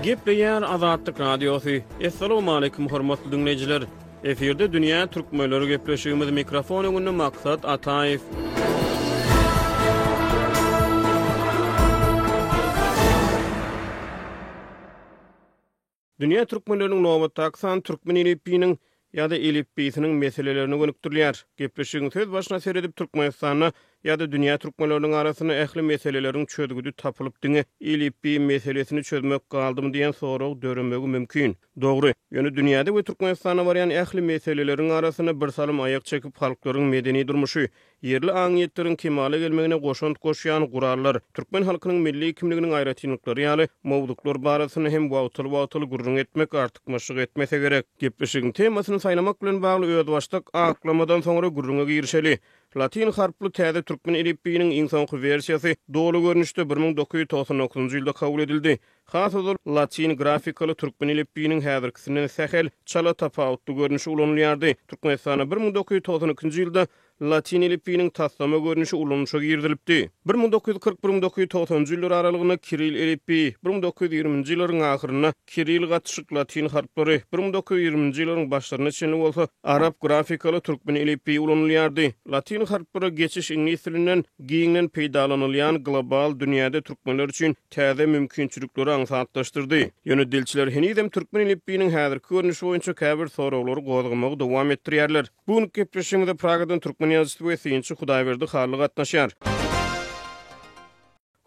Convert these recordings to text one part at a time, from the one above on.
Gepleýär Azatlyk Radiosy. Assalamualaikum hormatly diňleýjiler. Efirde dünýä türkmenleri gepleşigimiz mikrofon öňünde Maksat Ataýew. Dünýä türkmenleriniň nobatdaky sany türkmen elipbiýiniň ýa-da elipbiýsiniň meselelerine gönükdirilýär. Gepleşigiň söz başyna seredip Türkmenistanda ýa-da dünýä türkmenleriniň arasynda ähli meseleleriň çözgüdi tapylyp diňe elipbiý meselesini çözmek galdymy diýen sorag döremegi mümkin. Dogry. Ýöne dünýäde we Türkmenistanda barýan ähli meseleleriň arasynda birsalym aýak çekip halklaryň medeni durmuşy, Ýerli aňyýetleriň kemala gelmegine goşant goşýan gurallar, türkmen halkynyň milli kimliginiň aýratynlyklary ýaly mowzuklar barasynda hem wagtal-wagtal gürrüň etmek artykmaçlyk etmese gerek. Gepleşigiň temasyny saýlamak bilen bagly özbaşdak aklamadan soňra gürrüňe girişeli. Latyn harply täze türkmen elipbiýiniň iň soňky wersiýasy doly görnüşde 1999-njy ýylda kabul edildi. Has ozal latyn grafikaly türkmen elipbiýiniň häzirkisinden sähel çala tapawutly görnüşi ulanylýardy. Türkmenistanda 1992-nji ýylda Latyn elipbiýiniň taslama görnüşi ulanyşa girizilipdi. 1941 1990-njy ýyllar aralygynda kiril elipbiýi, 1920-nji ýyllaryň ahyrynda kiril gatyşyk latyn harplary, 1920-nji ýyllaryň başlaryna çenli bolsa arap grafikaly türkmen elipbiýi ulanylýardy. Latyn harplara geçiş iňlis dilinden giňden peýdalanylýan global dünýäde türkmenler üçin täze mümkinçilikleri aňsatlaşdyrdy. Ýöne dilçiler henizem türkmen elipbiýiniň häzirki görnüşi boýunça käbir soraglary gozgamagy dowam etdirýärler. Bu günki gepleşigimize Pragadan türkmen ýazyjysy we synçy Hudaýberdi Hally gatnaşýar.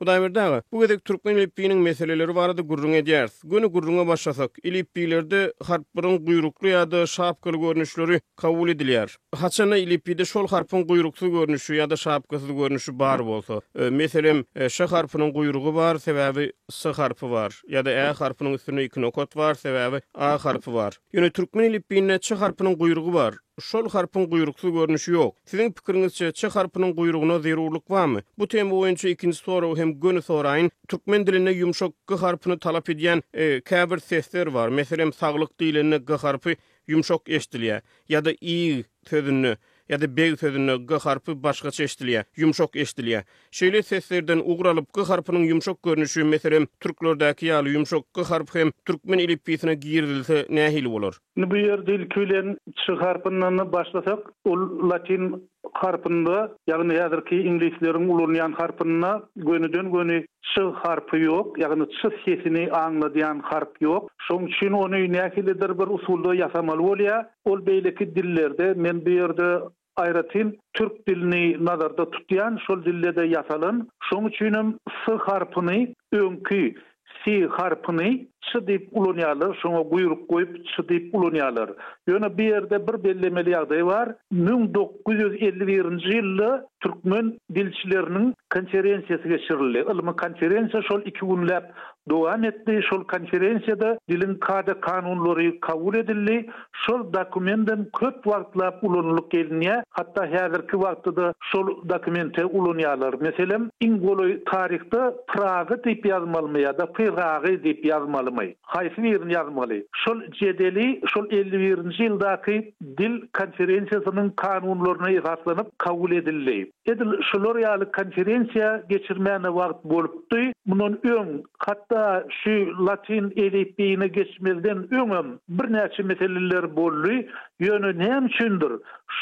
Hudaýberdi aga, bu gezek türkmen elipbiýiniň meseleleri barada gürrüň edýäris. Göni gürrüňe başlasak, elipbiýlerde harplaryň guýrukly ýa-da şapkaly görnüşleri kabul edilýär. Haçanda elipbiýde şol harpyň guýruksyz görnüşi ýa-da şapkasyz görnüşi bar bolsa, meselem, ş harpynyň guýrugy bar, sebäbi s harpy bar, ýa-da ä harpynyň üstünde iki nokat bar, sebäbi a harpy bar. Ýöne türkmen elipbiýinde ç harpynyň guýrugy bar. Şol harpyň guýruksyz görnüşi ýok. Siziň pikiriňizçe, ç harpynyň guýrugyna zerurlyk barmy? Bu tema boýunça ikinji soragy hem göni soraýyn. Türkmen dilinde ýumşak g harpyny talap edýän käbir sesler bar. Meselem, saglyk diýlende g harpy ýumşak eşidilýär. Ýa-da ig sözünde ýa-da beg sözünde g harpy başgaça eşidilýär, ýumşak eşidilýär. Şeýle seslerden ugur alyp, g harpynyň ýumşak görnüşi, meselem, türklerdäki ýaly ýumşak g harpy hem türkmen elipbiýsine girizilse nähili bolar? Indi bu ýerde ilki bilen ç harpyndan başlasak, ol latyn harpynda, ýagny häzirki iňlisleriň ulanýan harpynda gönüden-göni ç harpy ýok, ýagny ç sesini aňladýan harp ýok. Şonuň üçin ony nähilidir bir usulda ýasamaly bolýar. Ol beýleki dillerde, men bu ýerde aýratyn türk dilini nazarda tutýan, şol dilde-de ýasalan. Şonuň üçinem s harpyny öňki si harpyny ç diýip ulanýarlar, şoňa guýruk goýup ç diýip ulanýarlar. Ýöne bu ýerde bir bellemeli ýagdaý bar, 1951-nji ýylda türkmen dilçileriniň konferensiýasy geçirildi. Ylmy konferensiýa şol iki günläp dowam etdi. Şol konferensiýada diliň kada-kanunlary kabul edildi. Şol dokumendem köp wagtlap ulanylyp gelinýär, hatda häzirki wagtda-da şol dokumente ulanýarlar. Meselem, iň golaý taryhda Pragy diýip ýazmalymy ýa-da Pyragy diýip ýazmalymy? Haýsy birini ýazmaly? Şol jedeli şol 51-nji ýyldaky dil konferensiýasynyň kanunlaryna esaslanyp kabul edildi. Edil şular ýaly konferensiýa geçirmäne wagt bolupdy. Mundan öň, hatda şu latyn elipbiýine geçmezden öňem birnäçe meseleler boldy. Ýöne näme üçindir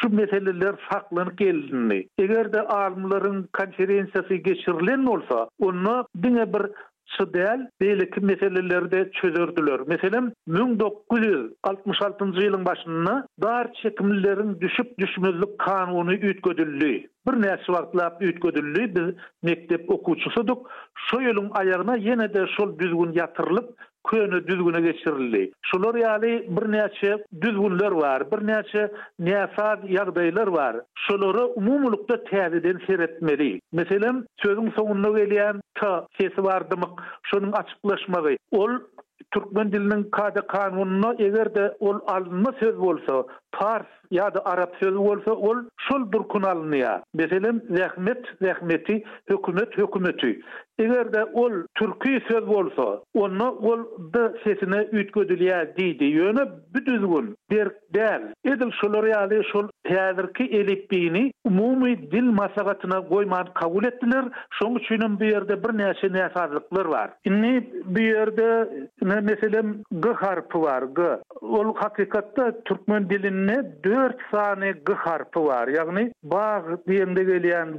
şu meseleler saklanyp gelindi. Eger-de alymlaryň konferensiýasy geçirilen bolsa, onda diňe bir Şu däl, beýleki meseleleri-de çözerdiler. Meselem, 1966-njy ýylyň başynda dar çekimlileriň düşüp-düşmezlik kanuny üýtgedildi. Birnäçe wagtlap üýtgedildi, biz mekdep okuwçysydyk. Şo ýylyň aýagyna ýene-de şol düzgün ýatyrylyp, köne düzgüne geçirildi. Şular ýaly birnäçe düzgünler bar, birnäçe näsaz ýagdaýlar bar. Şolara umumylykda täzeden seretmeli. Meselem, sözüň soňunda gelýän t sesi bar dymyk, şonuň açyklaşmagy. Ol türkmen diliniň kada-kanunynda eger-de ol alynma söz bolsa, pars. ýa-da arap sözi bolsa ol şol durkuna alynýar. Meselem, zähmet, zähmeti, hökümet, hökümeti. Eger-de ol türki söz bolsa, onda ol d sesine üýtgedilýär diýdi. Ýöne bu düzgün berk däl. Edil şolar ýaly şol häzirki elipbiýni umumy dil maslahatyna goýman kabul etdiler. Şoň üçinem bu ýerde birnäçe näsazlyklar bar. Indi bu ýerde ine meselem g harpy bar, g. Ol hakykatda türkmen dilinde dört sany g harpy bar. Ýagny bag diýeňde gelýän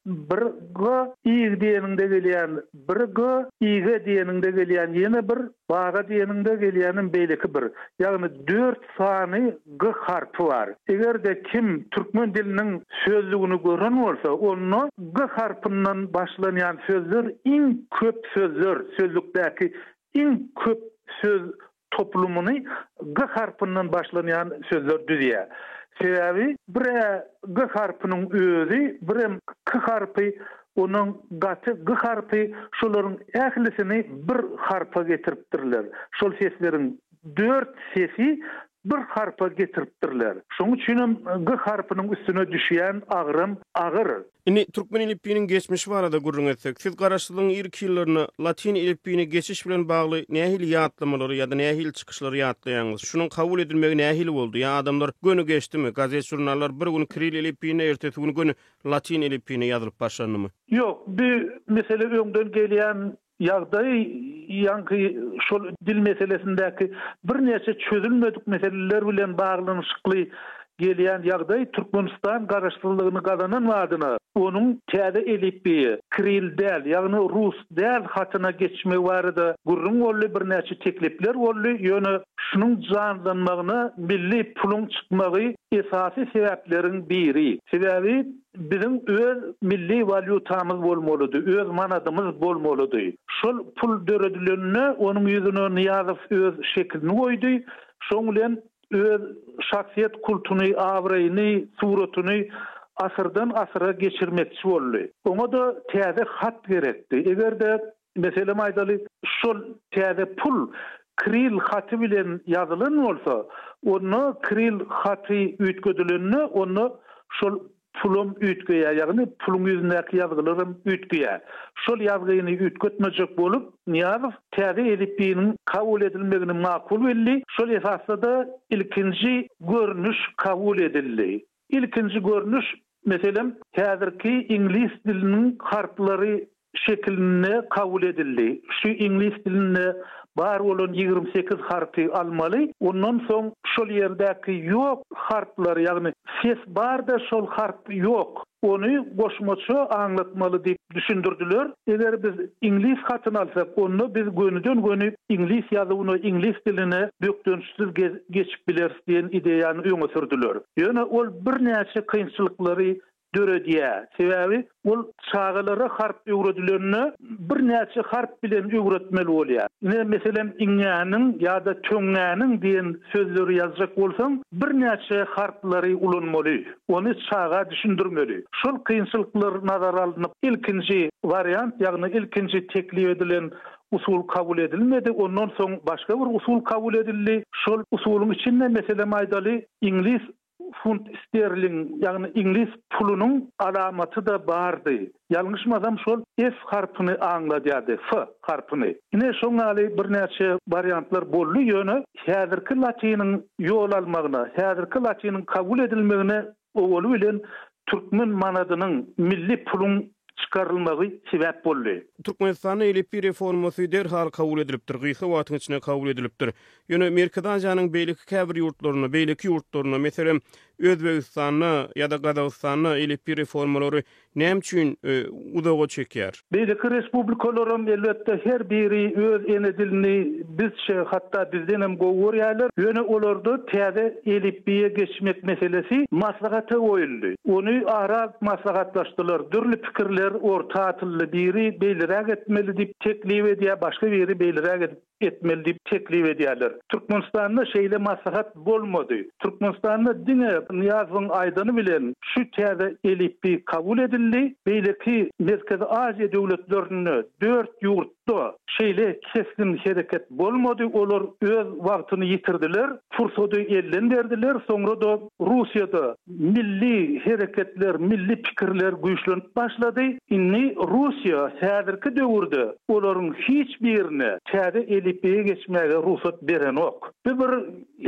Bir g, ig diýeniňde gelýän bir g, ige diýeniňde gelýän ýene bir, baga diýeniňde gelýänem beýleki bir. Ýagny dört sany g harpy bar. Eger-de kim türkmen diliniň sözlügini gören bolsa, onda g harpyndan başlanýan sözler iň köp sözler, sözlükdäki iň köp söz toplumyny G harpyndan başlanýan sözler düzýär. Sebäbi bir-ä G harpynyň özi, birem K harpy, onuň gaty G harpy, şolaryň ählisini bir harpa getiripdirler. Şol sesleriň dört sesi bir harpa getiripdirler. Şonuň üçinem G harpynyň üstüne düşýän agram agyr. Indi türkmen elipbiýiniň geçmişi barada gürrüň etsek, siz Garaşsyzlygyň irki ýyllarynda latyn elipbiýine geçiş bilen bagly nähili ýatlamalary ýa-da nähili çykyşlary ýatlaýaňyz? Şunuň kabul edilmegi nähili boldy? Ýa adamlar göni geçdimi? Gazet-žurnallar bir gün kiril elipbiýinde, ertesi gün göni latyn elipbiýine ýazylyp başlandymy? Ýok, bu mesele öňden gelýän Ýagdaý ýaňky şol dil meselesindäki birnäçe çözülmedik meseleler bilen baglanyşykly gelýän ýagdaý Türkmenistan garaşsyzlygyny gazanan badyna onuň täze elipbiýe, kiril däl, ýagny rus däl hatyna geçmegi barada gürrüň boldy, birnäçe teklipler boldy, ýöne şunuň janlanmagyna milli puluň çykmagy esasy sebäpleriň biri. Sebäbi Biziň öz milli walýutamyz bolmalydy, öz manadymyz bolmalydy. Şol pul döredilende onuň ýüzüne Nyýazow öz şekilini goýdy. Şoň bilen öz şahsyýet kultuny, abraýyny, suratyny asyrdan asyra geçirmekçi boldy. Oňa-da täze hat gerekdi. Eger-de Meselem aýdaly, şol täze pul kril haty bilen ýazylan bolsa, onda kril haty üýtgedilende, onda şol pulam üýtgeýär, ýagny puluň ýüzündäki ýazgylaram üýtgeýär. Şol ýazgyny üýtgetmejek bolup, Nyýazow täze elipbiýiniň kabul edilmegini makul bildi, şol esasda-da ilkinji görnüş kabul edildi. Ilkinji görnüş, meselem, häzirki iňlis diliniň harplary şekilinde kabul edildi. Şu iňlis dilinde bar bolan 28 harpy almaly, ondan soň şol ýerdäki ýok harplary, ýagny ses bar-da şol harp ýok, ony goşmaça aňlatmaly diýip düşündirdiler. Eger biz iňlis hatyny alsak, onda biz gönüden-göni iňlis ýazuwyna, iňlis diline bökdençsiz geçip bileris diýen ideýany öňe sürdüler. Ýöne ol birnäçe kynçylyklary döredýär. Sebäbi ol çagalara harp öwredilende birnäçe harp bilen öwretmeli bolýar. Ine, meselem, iňňäniň ýa-da töňňäniň diýen sözleri ýazjak bolsaň, birnäçe harplary ulanmaly. Ony çaga düşündirmeli. Şol kynçylyklar nazara alnyp, ilkinji wariant, ýagny ilkinji teklip edilen usul kabul edilmedi. Ondan soň başga bir usul kabul edildi. Şol usulyň içinde, meselem aýdaly, iňlis funt sterling, ýagny iňlis pulunyň alamaty-da bardy. Ýalňyşmasam şol F harpyny aňladýardy, F harpyny. Ine şoň ýaly birnäçe wariantlar boldy, ýöne häzirki latynyň ýol almagyna, häzirki latynyň kabul edilmegine owaly bilen türkmen manadynyň, milli puluň çykarylmagy sebäp boldy. Türkmenistanda elipbiý reformasy derhal kabul edilipdir, gysga wagtyň içinde kabul edilipdir. Ýöne Merkezi Aziýanyň beýleki käbir ýurtlarynda, beýleki ýurtlarynda, meselem, Özbegistanda ýa-da Gazagystanda elipbiý reformalary näme üçin uzaga çekýär? Beýleki respublikalaram elbetde her biri öz ene dilini bizçe, hatda bizdenem gowy görýärler. Ýöne olarda täze elipbiýe geçmek meselesi maslahata goýuldy. Ony ara alyp maslahatlaşdylar. Dürli pikirler orta atyldy. Biri beýleräk etmeli diýip teklip edýär, başga biri beýleräk edip etmeli diýip teklip edýärler. Türkmenistanda şeýle maslahat bolmady. Türkmenistanda diňe Nyýazowyň aýdany bilen şu täze elipbiý kabul edildi. Beýleki Merkezi Aziýa döwletlerinde dört ýurt. ýurtda şeýle kesgin hereket bolmady, olar öz wagtyny ýitirdiler, pursady elden berdiler, soňra-da Russiýada milli hereketler, milli pikirler güýçlenip başlady. Indi Russiýa häzirki döwürde olaryň hiç birine täze elipbiýe geçmäge rugsat berenok. Bu bir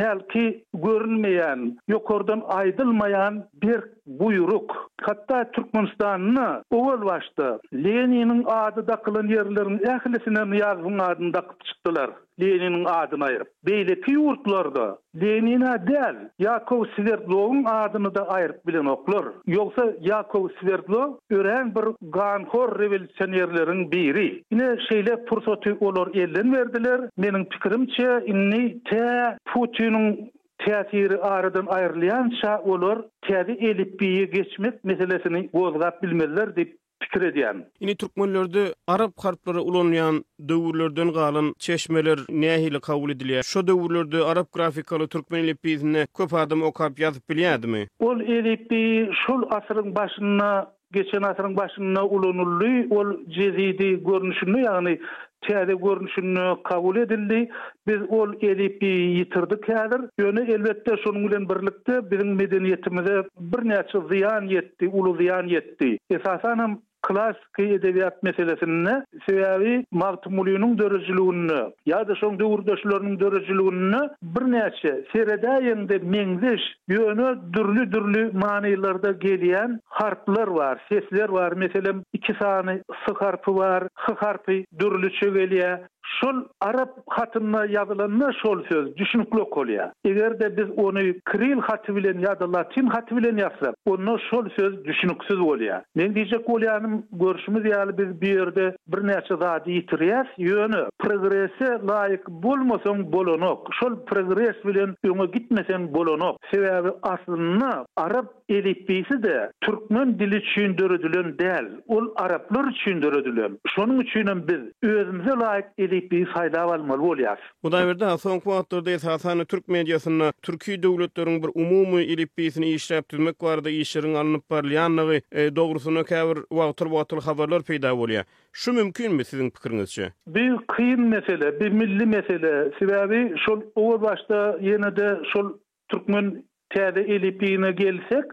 hälki görünmeýän, ýokardan aýdylmaýan berk buýruk. Hatda Türkmenistanda owal başda Leniniň ady dakylan ýerleriň ählisine Nyýazowyň adyny dakyp çykdylar, Leniniň adyny aýryp. Beýleki ýurtlarda Lenine däl, Ýakow Swerdlowyň adyny-da aýryp bilenoklar. Ýogsa Ýakow Swerdlow örän bir ganhor rewolýusionerleriň biri. Ine, şeýle pursaty olar elden berdiler. Meniň pikirimçe, indi tä Putiniň täsiri aradan aýrylýança olar täze elipbiýe geçmek meselesini gozgap bilmezler diýip pikir edýän. Indi türkmenlerde arap harplary ulanylýan döwürlerden galan çeşmeler nähili kabul edilýär? Şo döwürlerde arap grafikaly türkmen elipbiýsinde köp adam okap ýazyp bilýärdimi? Ol elipbiý şol asyryň başynda geçen asyryň başynda ulanyldy. Ol jezidi görnüşinde, ýagny täze görnüşinde kabul edildi. Biz ol elipbiýi ýitirdik häzir. Ýöne, elbetde, şonuň bilen birlikde biziň medeniýetimize birnäçe zyýan ýetdi, uly zyýan ýetdi. Esasanam, klassyky edebiýat meselesinde, sebäbi Magtymgulynyň döredijiliginde ýa-da şoň döwürdeşleriniň döredijiliginde birnäçe, seredäýeňde meňzeş, ýöne dürli-dürli manylarda gelýän harplar bar, sesler bar. Meselem, iki sany s harpy bar, h harpy dürlüçe gelýär. Şol arap hatynda ýazylanda şol söz düşünikli okalýar. Eger-de biz ony kiril haty bilen ýa-da latyn haty bilen ýazsak, onda şol söz düşüniksiz bolýar. Meň diýjek bolýanym, görşümiz ýaly biz bu ýerde birnäçe zady ýitirýäs, ýöne progrese laýyk bolmasaň bolanok. Şol progres bilen öňe gitmeseň bolanok. Sebäbi aslynda arap Elipbiýsi-de türkmen dili üçin döredilen däl, ol araplar üçin döredilen. Şonuň üçinem biz özümize laýyk elipbiýi saýlap almaly bolýarys. Hudaýberdi aga, soňky wagtlarda esasan-da türk mediasynda türki döwletleriň bir umumy elipbiýsini işläp düzmek barada işleriň alnyp barylýandygy dogrusynda käbir wagtal-wagtal habarlar peýda bolýar. Şu mümkinmi siziň pikiriňizçe? Bu kyn mesele, bu milli mesele. Sebäbi şol owal başda ýene-de şol Türkmen täze elipbiýine gelsek,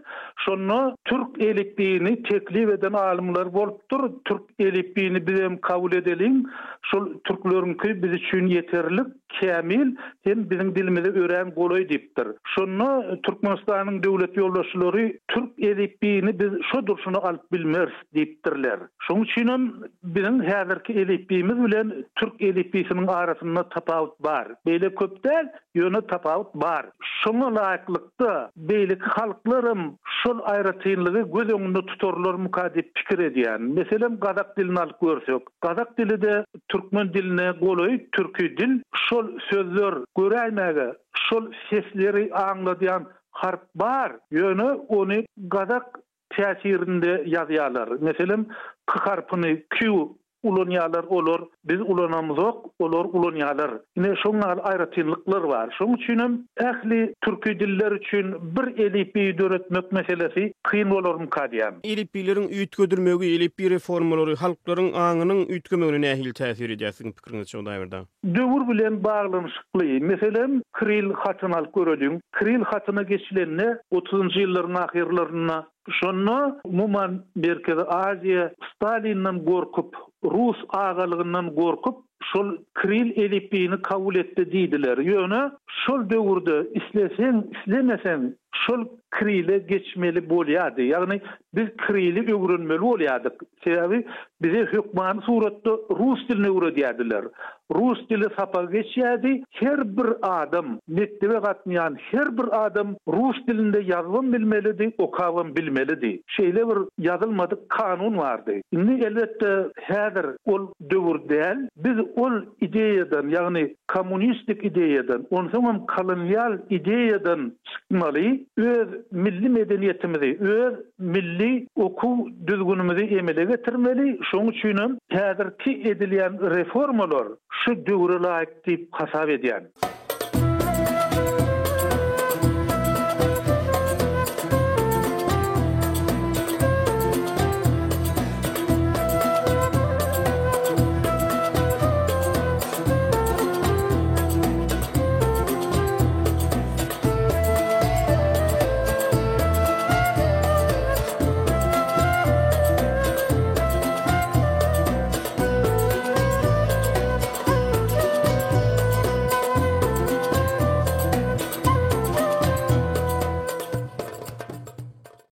şonda türk elipbiýini teklip eden alymlar bolupdyr, türk elipbiýini bizem kabul edeliň, şol türkleriňki biz üçin ýeterlik, kämil hem biziň dilimize örän golaý diýipdir. Şonda Türkmenistanyň döwlet ýolbaşçylary türk elipbiýini biz şo durşuna alyp bilmeris diýipdirler. Şonuň üçinem biziň häzirki elipbiýimiz bilen türk elipbiýsiniň arasynda tapawut bar. Beýle köp däl, Ýöne tapawut bar. Şoňa laýyklykda, beýleki halklaram şol aýratynlygy göz öňünde tutarlarmyka diýip pikir edýän. Meselem, gazak dilini alyp görsek. Gazak dili-de türkmen diline golaý türki dil. Şol sözler göräýmäge şol sesleri aňladýan harp bar, ýöne ony gazak täsirinde ýazýarlar. Meselem, k harpyny Q ulanýarlar olar, biz ulanamyzok, olar ulanýarlar. Ine, şoň ýaly aýratynlyklar bar. Şoň üçinem ähli türki diller üçin bir elipbiý döretmek meselesi kyn bolarmyka diýýän. Elipbiýleriň üýtgedilmegi, elipbiý reformalary halklaryň aňynyň üýtgemegine nähili täsir edýär siziň pikiriňizçe Hudaýberdi aga? Döwür bilen baglanyşykly. Meselem, kiril hatyny alyp göreliň. Kiril hatyna geçilende otuzynjy ýyllaryň ahyrlarynda Şonda, umuman, Merkezi Aziýa Stalinden gorkup, rus agalygyndan gorkup, şol kiril elipbiýini kabul etdi diýdiler. Ýöne şol döwürde isleseň, islemeseň şol kirile geçmeli bolýardy. Ýagny biz kirili öwrenmeli bolýardyk. Sebäbi bize hökmany suratda rus dilini öwredýärdiler. Rus dili sapagy geçýärdi. Her bir adam, mekdebe gatnaýan her bir adam rus dilinde ýazybam bilmelidi, okabam bilmelidi. Şeýle bir ýazylmadyk kanun bardy. Indi elbetde häzir ol döwür däl. Biz ol ideýadan, ýagny kommunistik ideýadan, onsoňam kolonial ideýadan çykmaly, öz milli medeniýetimizi, öz milli okuw düzgünimizi emele getirmeli, şonuň üçinem häzirki edilýän reformalar şu döwre laýyk diýip hasap edýän.